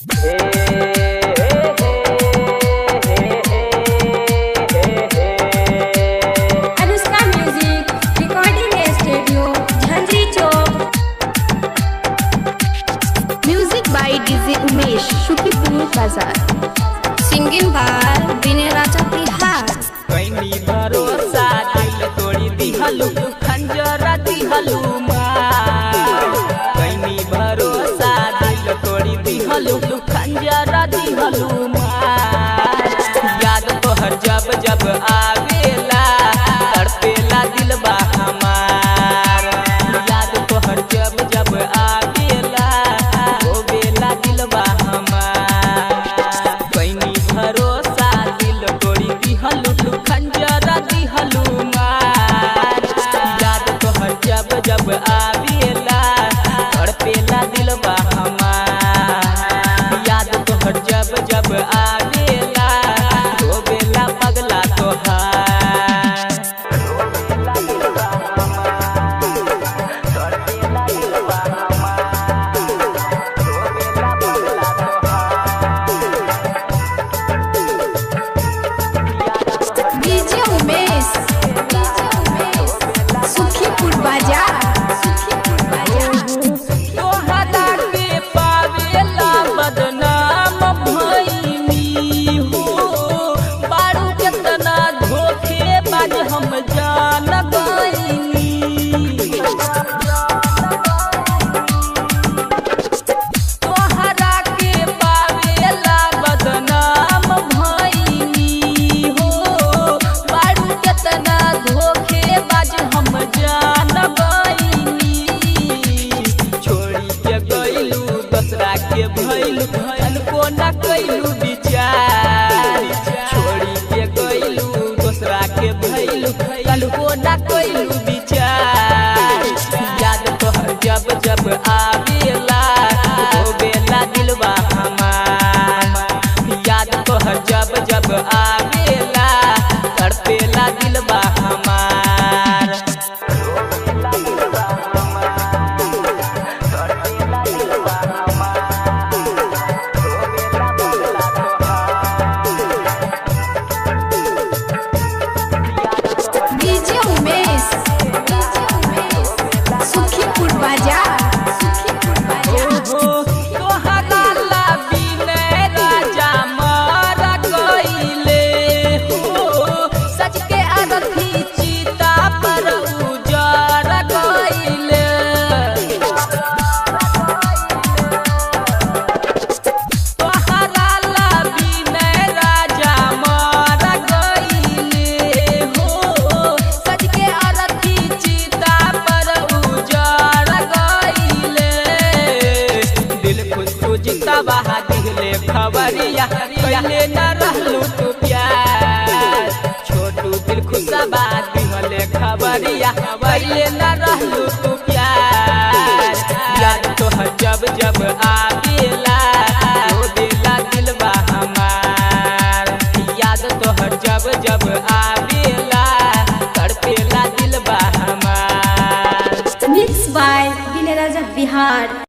Anushka music recording studio Jhanjhri Chowk. Music by DJ Umesh, Sukhipur Bazar. Singing by Vinay Raja Bihar. कैनी भरोसा दिल तोड़ी दिहलू खंजरा दिहलू मार। कैनी भरोसा दिल तोड़ी दिहलू खंजरा दिहलू मार। याद तोहर जब जब आवेला तड़पेला दिलबा हमार। याद तोहर जब जब आवेला रोवेला दिलबा हमार। कैनी भरोसा दिल तोड़ी दिहलू खंजरा दिहलू मार। याद तोहर जब जब आवेला तड़पेला दिलबा हमार। याद तोहर जब जब आवेला रोवेला पगला तोहार। रोवेला दिलबा हमार, तड़पेला दिलबा हमार, रोवेला पगला तोहार। डीजे उमेश, सुखीपुर बाजार। सुखीपुर बाजार। तोहरा के पावेला बदनाम भइनी हो, बारू केतना धोखेबाज हम जान गइनी। तोहरा के पावेला बदनाम भइनी हो, बारू केतना धोखेबाज हम जान गइनी। छोड़ी के गइलू दोसरा के भइलू तनको न कइलू विचार। छोड़ी के गइलू दोसरा के भइलू तनको न कइलू विचार। याद तोहर जब जब आवेला रोवेला दिलबा हमार। याद तोहर जब जब आवेला तड़पेला दिलबा हमार। रोवेला दिलबा हमार, तड़पेला दिलबा हमार, रोवेला पगला तोहार। डीजे उमेश, सुखीपुर बाजार। सुखीपुर बाजार। तोहरा ला विनय राजा मार गइले हो, सच के अरथी चिता पर उजर गइले। तोहरा ला विनय राजा मार गइले हो, सच के अरथी चिता पर उजर गइले। दिल खुश सुजिता बहा दिहले खबरिया कइले न रहलू तू प्यार। छोटू दिल खुशबा दिहले खबरिया कइले न रहलू तू प्यार। याद तोहर जब जब आ